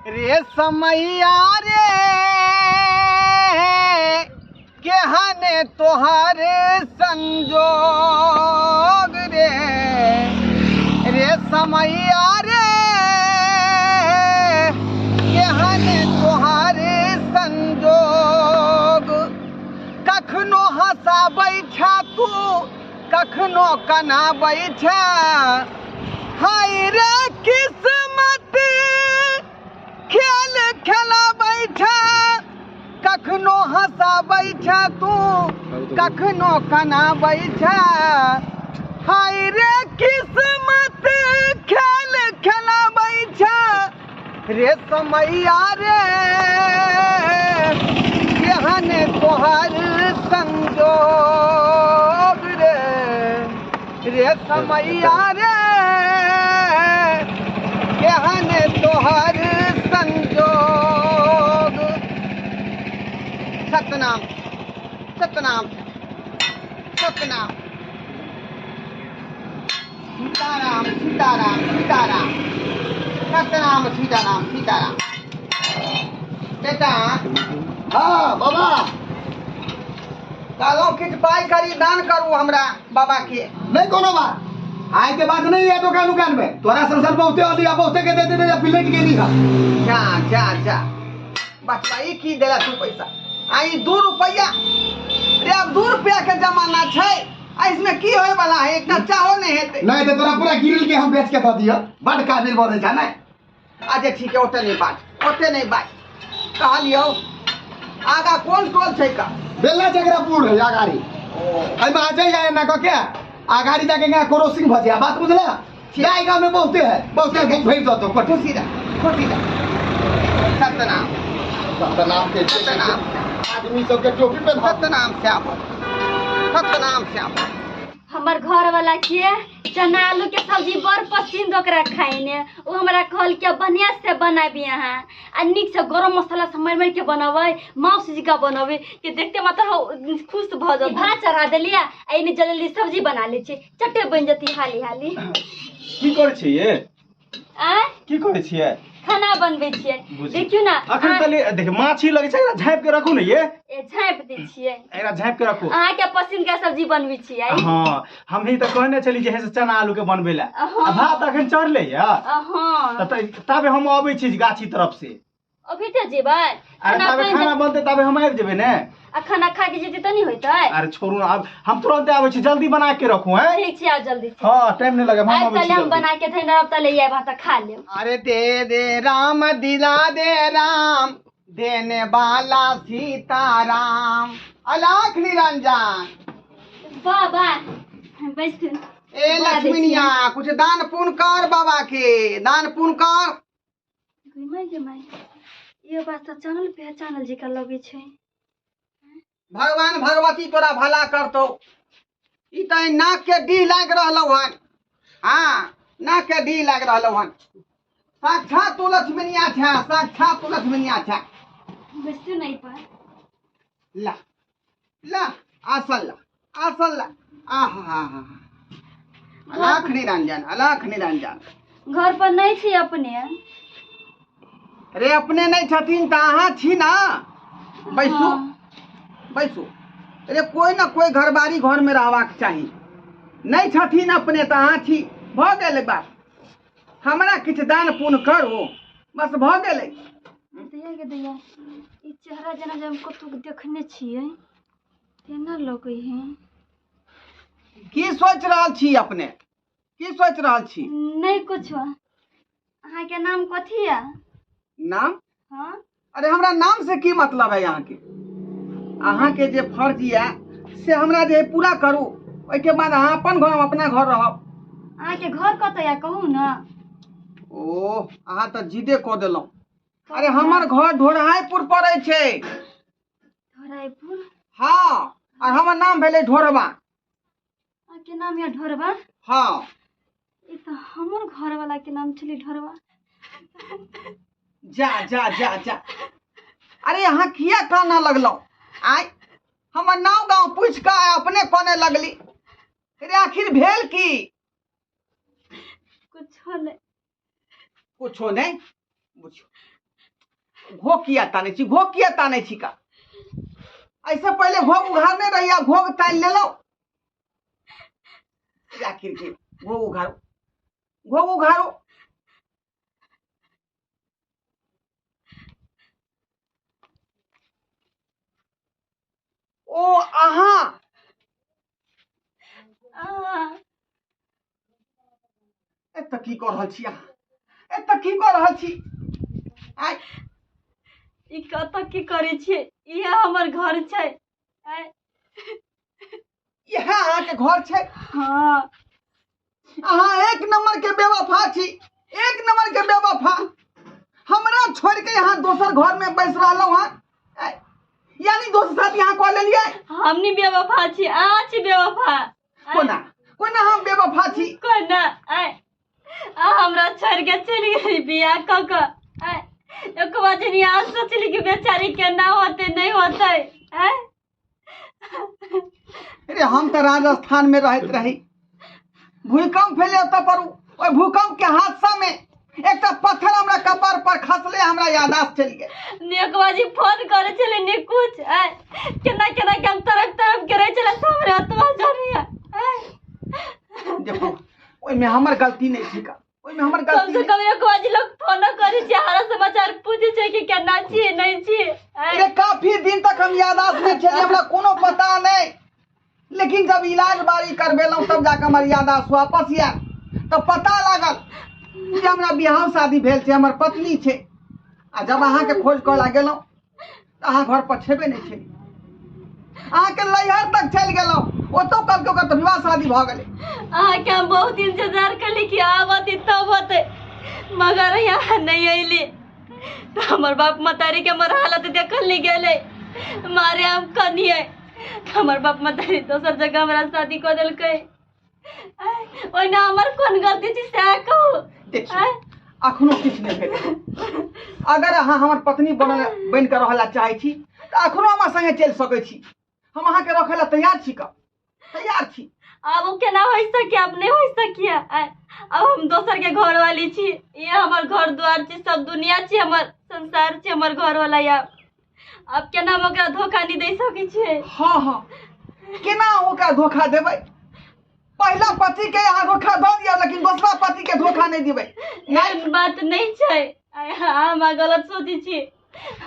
रे समैया रे केहने तोहर संजोग रे, रे समैया रे केहने तोहर संजोग। कखनो हँसाबै छा तू, कखनो कनाबै छा, हाय रे किस्मत खेल खेलाबै छा। कखनो हँसाबै छा तू, कखनो कनाबै छा, हाय रे किस्मत खेल खेलाबै छा। रे समैया रे केहन तोहर संजोग रे, रे समैया रे केहन तोहर संजोग। सतनाम सतनाम सतनाम, सीताराम सीताराम सीताराम, सतनाम सीताराम सीताराम। बेटा हाँ बाबा, कहलहुँ किछु पाइ करी दान करू हमरा बाबा के। नहीं कोनो बात, आय के बात नहीं है दुकान उकान में तोरा संसार बहुते अली बहुते के दे दे दे पिलेट के ली। जा जा जा बचवा, ई की देला तू पैसा? आई 2 रुपया रे, अब 2 रुपया के जमाना छै, आ इसमें की होय वाला है? एकटा चाहो नहीं हेतै। नहीं तो तोरा पूरा गिरिल के हम बेच के दऽ दिअ, बड काबिल बनै छै ने। अच्छा ठीक है, ओते नहीं बात, ओते नहीं बात। कहलियौ आगा कोन टोल छै का? बेला जगरापुर है आगाड़ी। एहिमे आ जाइए एना कऽ के आगाड़ी जाके यहाँ क्रॉसिंग भऽ जाए, बात बुझला? जाएगा में बहुते है, बहुते भेज दो तो। खुशी रह, खुशी रह। सतनाम सतनाम के सतनाम, आदमी सबके टोपी पे सतनाम श्याम, सतनाम श्याम। हमर घर वाला के चना आलू के सब्जी बड़ पसंद ओकरा खाइने, ओ हमरा कहल के बढ़िया से बनाबी अहाँ, आ नीक से गरम मसाला सब मारि मारि के बनबै, माउस जी का बनबै के देखते मात्र खुश भऽ जात। भात चढ़ा देलियै आ एने जल्दी सब्जी बना लै छियै, चटे बनि जेतै हाली हाली। की करै छियै? आँय? की करै छियै? खाना बनबै छियै। बुझी। देखियौ ने, अखन अहाँ- तले देख माछी लगै छै, एकरा झाँपि के रखू ने ये। ए, झाँपि दै छियै। एकरा झाँपि के रखू। अहाँके पसंद के सब्जी बनबै छियै। हाँ, हम ही तऽ कहने छली जे से चना आलू के बनबै लए। हाँ। आ भात अखन चढ़ले या। हाँ। ताबे हम अबै छी गाछी तरफ से। अभी तऽ जेबै? अरे खाना ताबे बनि खाना जेतै। बनतै ताबे हम आबि जेबै ने। आ खाना खा के जेतै तऽ नहि होइतै? अरे छोड़ू ने, आब हम तुरंते आबै छी, जल्दी बना के रखू, हैं? ठीक छै, आउ जल्दी से। हाँ, टाइम नहि लगै, हम आबि आबै छी तले हम जल्दी। बना के धैने रहब, तले आयब अहाँ तऽ खा लेब। अरे दे दे राम दिला दे राम, देने वाला सीताराम। अलाख निरंजन। बाबा बैसू। ए लक्ष्मीनिया, कुछ दान पुण्य कर बाबा के, दान पुण्य कर। गे माय, गे माय, यो बात तऽ जानल पहचानल जकाँ लगै छै। भगवान भगवती तोरा भला करतौ। ई तऽ नाक के डी लागि रहलौ हन। हाँ, नाक के डी लागि रहलौ हन। साक्षात तू लक्ष्मीनिया छा, साक्षात तू लक्ष्मीनिया छा। बैसू नहीं पर। ला ला आसन ला, आसन ला। आहा हा हा, अलख निरंजन, अलख निरंजन। घर पर नहीं छी अपने? रे अपने नहीं छथिन तऽ अहाँ छी ना। बैसू। हाँ। बैसू। रे कोई ना कोई घरबारी घर में रहबाक चाही। नहीं छथिन अपने तऽ अहाँ छी, भऽ गेलै बात। हमरा किछु दान पुण्य करू, बस भऽ गेलै। दैया गे दैया, ई चेहरा जेना जे हम कतहु देखने छियै तेना लगै है। की सोचि रहल छी अपने? की सोचि रहल छी? नहीं कुछो। अहाँके नाम कथी है? नाम? हाँ। अरे हमरा नाम से की मतलब है अहाँके? अहाँके जे फर्ज यऽ से हमरा जे पूरा करू, ओहिके बाद अहाँ अपन घर हम अपना घर रहब। अहाँके घर कतऽ यऽ कहू ने? ओह, अहाँ तऽ जिदे कऽ देलहुँ। अरे हमर घर ढोरहाइपुर पड़ै छै। ढोरहाइपुर? हाँ, और हमर नाम भेलै ढोरबा। अहाँके नाम यऽ ढोरबा? हाँ। ई तऽ हमर घरवाला के नाम छलै ढोरबा। जा जा जा जा, अरे अहाँ किया कानऽ लगलहुँ? आइ हमर नाम गाँव पूछि कऽ अपने कानऽ लगली। अरे आखिर भेल की? कुछो नहि। कुछो नहि? बुझियौ घोघ किया तानै छी, घोघ किया तानै छी का? ऐसे पहिले घोघ उघारने रही, आब घोघ तानि लेलहुँ। आखिर के घोघ उघारू, घोघ उघारू। ओ अहाँ एतऽ की कऽ रहल छी अहाँ? एतऽ की कऽ रहल छी? आइ ई कतऽ की करै छियै? इएह हमर घर छै। आँय, इएह अहाँके घर छै? हँ। अहाँ एक नंबर के बेवफा छी, एक नंबर के बेवफा। हमरा छोड़ के यहाँ दोसर घर में बैस रहलहुँ हँ, यानी दोसर साथ यहाँ कऽ लेलियै। हम नहीं बेवफा छी, अहाँ छी बेवफा। कोना कोना हम बेवफा छी? कोना? आय आ हमरा छोड़ के चलि गेली बियाह कऽ कऽ। आय एक बार जनी अहाँ सोचली कि बेचारी केना होतै नहीं होतै। आय अरे हम तऽ राजस्थान में रहैत रही, भूकंप भेलै ओतऽ पर, ओहि भूकंप के हादसा में एकटा पत्थर हमरा कपार पर खसले, हमरा याददाश्त चलि गेल। ने एक बाजी फोन करे छलै ने कुछ। आय केना केना के हम तरफ तरफ के रहै छलै, सब हमरा आत्मा जानिया। आय देखो ओहिमे हमर गलती नहि छै, ओहिमे हमर कम गलती से नहि। कम एक बाजी लोग फोन करे छै, हर समाचार पूछे छै कि केना छियै नहीं छियै। आय अरे काफी दिन तक हम याददाश्त में छलियै, हमरा कोनो पता नहीं, लेकिन जब इलाज बारी करबेलहुँ तब जाके हमर याददाश्त वापस आयल, तब पता लागल जे हमरा बियाह शादी भेल छै, हमर पत्नी छै। आ जब अहाँके खोज करऽ लए गेलहुँ तऽ अहाँ घर पर छेबे नहि छलियै, अहाँके नैहर तक चलि गेलहुँ, ओतौ कहलकै ओकर तऽ विवाह शादी भऽ गेलै। अहाँके हम बहुत इंतजार कली कि आबत तब होतै, मगर यहाँ नहीं अयली तऽ हमर बाप महतारी के हमर हालत देखल नहीं गेलै, मारे हम कनिए हमर बाप महतारी दोसर जगह हमरा शादी कऽ देलकै। ओहिना हमर कोन गलती छै सएह कहू। देखियौ अखनो किछु नहि भेल, अगर अहाँ हमर पत्नी बनल बनि कऽ रहऽ लए चाहै छी तऽ अखनो हमरा संगे चलि सकै छी, हम अहाँके रखै लए तैयार छी, कऽ तैयार छी। आब ओ केना होइ सकिया? आब नहीं होइ सकिया। आब हम दोसर के घर वाली छी, ये हमर घर द्वार छी, सब दुनिया छी, हमर संसार छी, हमर घर वाला। या आब केना हम ओकरा धोखा नहीं दे सकै छियै? हाँ हाँ, केना ओकरा धोखा देबै? पहिला पति के अहाँ धोखा दऽ दियौ, लेकिन दोसरा पति के धोखा नहीं देबै। एहन बात नहीं छै, हम गलत सोचै छी,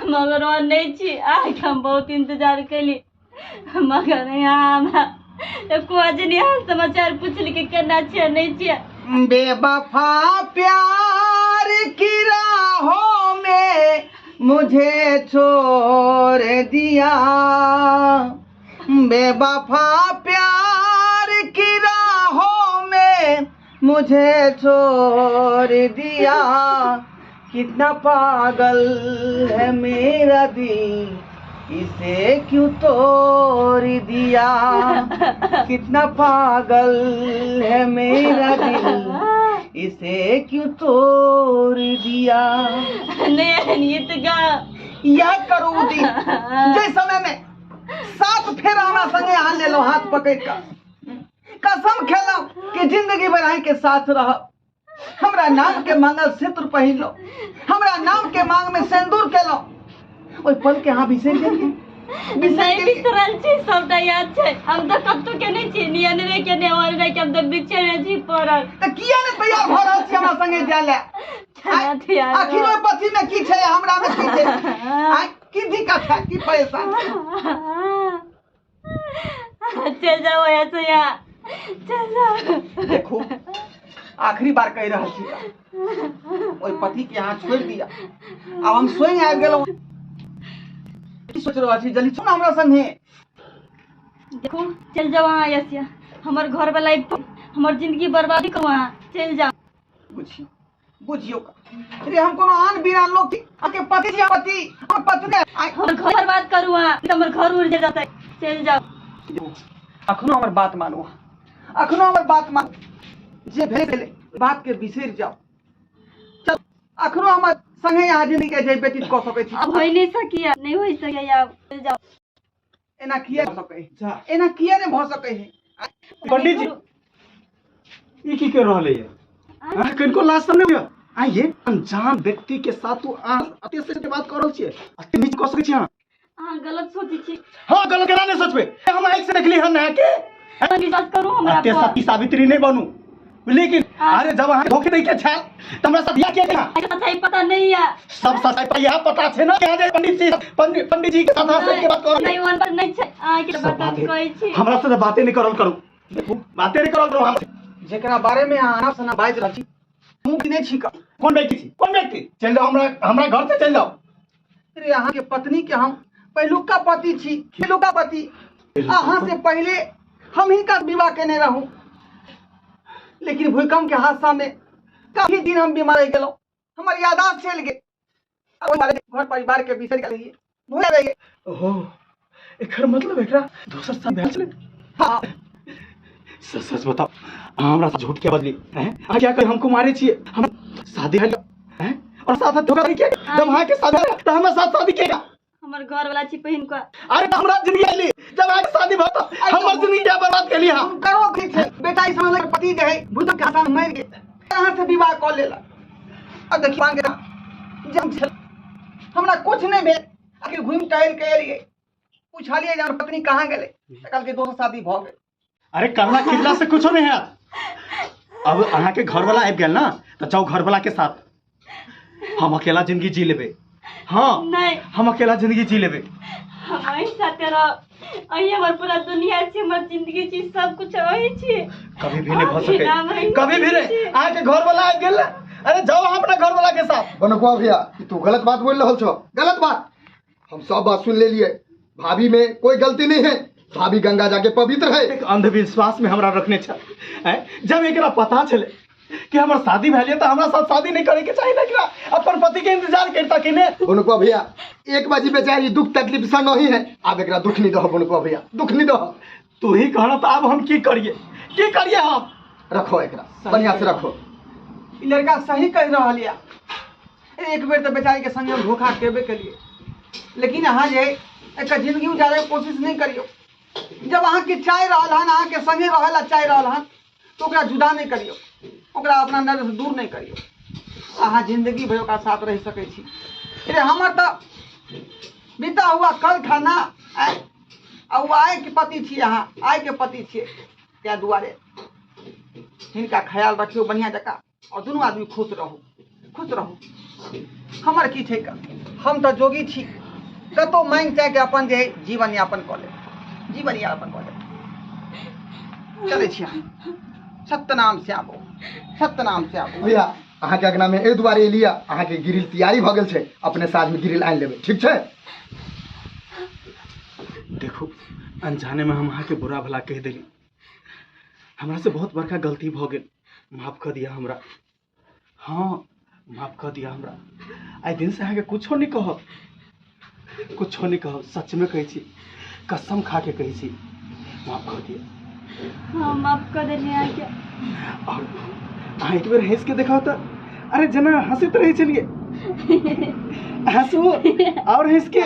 मगर ओ नहीं छी। अहाँके हम बहुत इंतजार कैली, मगर यहाँ हमरा एको आदमी हाल समाचार पूछली कि केना छियै नहीं छियै। बेवफा प्यार की राहों में मुझे छोड़ दिया, बेवफा प्यार की राहों में मुझे छोड़ दिया, कितना पागल है मेरा दिल इसे क्यों तोड़ दिया, कितना पागल है मेरा दिल इसे क्यों तोड़ दिया। नहीं ये तो गा याद करू उ दिन जे समय में सात फेर हमरा संगे अहाँ लेलहुँ हाथ पकड़ कऽ, कसम खेलहुँ कि जिंदगी भर अहीं के साथ रहब, हमरा नाम के मंगलसूत्र पहिरलहुँ, हमरा नाम के मांग में सिंदूर केलहुँ, ओहि पल के अहाँ बिसरि गेलियै? बिसरि नहीं गेलियै? बिसरल छी, सबटा याद छै। हम तऽ कतौ के नहि छी, नियनरे के नहि ओनरे के, हम तऽ बीचे में छी पड़ल। तऽ किया ने तैयार भऽ रहल छी हमरा संगे जाय लए? केना तैयार आखिर ओहि पति में की छै, हमरा में की छै? आँय, की दिक्कत है, की परेशानी? चल जाओ यहाँ से, यहाँ चल जाओ। देखो आखिरी बार कहि रहल छी, ओहि पति के अहाँ छोड़ि दिअ। आब हम स्वयं आबि गेलहुँ, की सोचि रहल छी? जल्दी छोड़ हमरा संगे। देखो चल जाओ अहाँ यहाँ से, हमर घर वाला हमर जिंदगी बर्बाद करू, अहाँ चलि जाओ। बुझियौ बुझियौ रे, हम कोनो आन बिना लोक छी, अहाँके पति छी, पति हमर पत्नी। आइ हमर घर बर्बाद करू अहाँ, हमर घर उड़ जेतै, चलि जाओ। अखनो हमर बात मानू, अखनो हमर बात मानू, जे भेल भेलै, बात के बिसरि जाउ। चल अखनो हमर संगे अहाँ जिंदगी के जे व्यतीत कऽ सकै छी। अब होइ नहीं सकिया, नहीं होइ सकिया, अब चलि जाओ। एना किया भऽ सकै है? जा। एना किया नहि भऽ सकै है? पंडित जी ई की कर रहलै ये? आँय, कनिको लाज सब नहि होइए? आइए अनजान व्यक्ति के साथ तू अते से बात कर रहल छियै, अते नीच कऽ सकै छी अहाँ? अहाँ गलत सोचै छी। हाँ गलत केना नहि सोचबै, हम आँखि से देखली हन अहाँके। विश्वास करू हमरा अते पर। सती सावित्री नहीं बनू, लेकिन हाँ। अरे जब अहाँ धोखे दै के छल त हमरा साथ बियाह किया केना? सच्चाई पता नहीं है। सब सच्चाई पर यह पता छै ना कि अहाँ जे पंडित जी पंडित जी के साथ अहाँ सबके बात करल। नहीं वन पर नहीं छै, अहाँ के सब बात बात कहै छी। हमरा से बातें नहीं करल करू, देखू बातें नहीं करल करू हम। जेकरा बारे में अहाँ अनाप शनाप बाजि रहल छी, हम की नहि छी कौन व्यक्ति छी, कौन व्यक्ति? चलि जाओ हमरा हमरा घर से चलि जाओ। अरे अहाँ के पत्नी के हम पहिलुका पति छी, पहिलुका पति। अहाँ से पहले हम ही का विवाह केने रहूं, लेकिन भूकंप के हादसा में काफी दिन हम बीमार रह गेलहुं, हमर याददाश्त चलि गेल, घर परिवार के बिसरि गेलियै, भूल रहियै। ओहो एकर मतलब एकरा दोसर साथ भेल छलै। हाँ। सच सच बताओ, अहाँ हमरा साथ झूठ के बदली हैं? अहाँ क्या कही हम कुमारे छियै, हम शादी भेल हैं और साथ धोखा किया? जब अहाँ के शादी भेल त हमरा साथ शादी किया? हमर घर वाला छी पहिन के। अरे त हमरा जिंदगी आइली जब अहाँ के शादी भऽ त हमर जिंदगी क्या बर्बाद केली अहाँ? हम करो की छै बेटा, ई समझ पति जे है भूकंप के हादसा में मरि गेल, अहाँ से विवाह कऽ लेलक। अब देखियौ अहाँ के जब छल हमरा कुछ नहीं भेल, आखिर घुमि टहलि के एलियै, पूछलियै जे हमर पत्नी कहाँ गेलै, तऽ कहलकै दोसर शादी भऽ गेल। अरे करला खिल्ला से कुछो नहीं है। अब अहाँ के घर वाला आबि गेल ना तऽ जाओ घर वाला के साथ, हम अकेला जिंदगी जी लेबै। हाँ नहीं हम अकेला जिंदगी जी लेबै। हम अहीं साथे रहब, अहीं हमर पूरा दुनिया छी, हमर जिंदगी छी, सब कुछ अहीं छी। कभी भी नहीं भऽ अहीं नाम सकै, अहीं कभी भी नहीं। छी। अहाँ के घर वाला आबि गेल ना, अरे जाओ अहाँ अपना घर वाला के साथ। बनकुआ भैया, ई तू गलत बात बोल रहल छौ, गलत बात। हम सब बात सुन लेलिए, भाभी में कोई गलती नहीं है, भाभी गंगा जाके पवित्र है। एक अंधविश्वास में हमरा रखने छल, जब एकरा पता छलै कि हमर शादी भेल तऽ हमरा साथ शादी नहीं करे के चाही ना, एकरा अपन पति के इंतजार करता कि ने। बनकुआ भैया एक बाजी बेचारी दुख तकलीफ से नहीं है, आब एकरा दुख नहीं दहो बनकुआ भैया, दुख नहीं दहो। तू ही कहना तो अब हम की करिए, की करिए हम? रखो एकरा बढ़िया से रखो। ई लड़का सही कहि रहल या, एक बेर तऽ बेचारी के संगे हम धोखा केबे केलिए, लेकिन अहाँ जे एकर जिंदगी उजारे के कोशिश नहीं करियो। जब अहाँ के चाहि रहल हन, अहाँ के संगे रहल ला चाहि रहल हन, तो ओकरा जुदा नहीं करियो, ओकरा अपना नजर से दूर नहीं करियो। अहाँ जिंदगी भरि ओकरा साथ रहि सकै छी। अरे हमर तऽ बीता हुआ कल खाना आ ओ आइ के पति छी, अहाँ आइ के पति छियै, ताहि दुआरे हिनका ख्याल रखियौ बढ़िआँ जकाँ और दुनू आदमी खुश रहू, खुश रहू। हमर की छै, हम तऽ जोगी छी, कतहु माँगि चाहि के अपन जे जीवन यापन कऽ लेब, जीवन यापन कऽ लेब। चलै छी हम। सत्यनाम से आबो, सत्यनाम से आबो। भैया अहाँके अगना में एहि दुआरे एलियै, अहाँके ग्रिल तैयारी भऽ गेल छै, अपने साँझ में ग्रिल आनि लेबै, ठीक छै? देखू अनजाने में हम अहाँके बुरा भला कहि देली, हमरा से बहुत बड़का गलती भऽ गेल, माफ कऽ दिअ हमरा। हाँ माफ कऽ दिअ हमरा। आइ दिन से अहाँके कुछो नहीं कहब, कुछो नहीं कहब, सच में कहै छी, कसम खा के कहै छी, माफ कऽ दिअ। हाँ माफ कऽ देलियै अहाँके। और अहाँ एक बेर हँसि के देखाउ तऽ, अरे जेना हँसैत रहै छलियै, हँसू और हँसि के।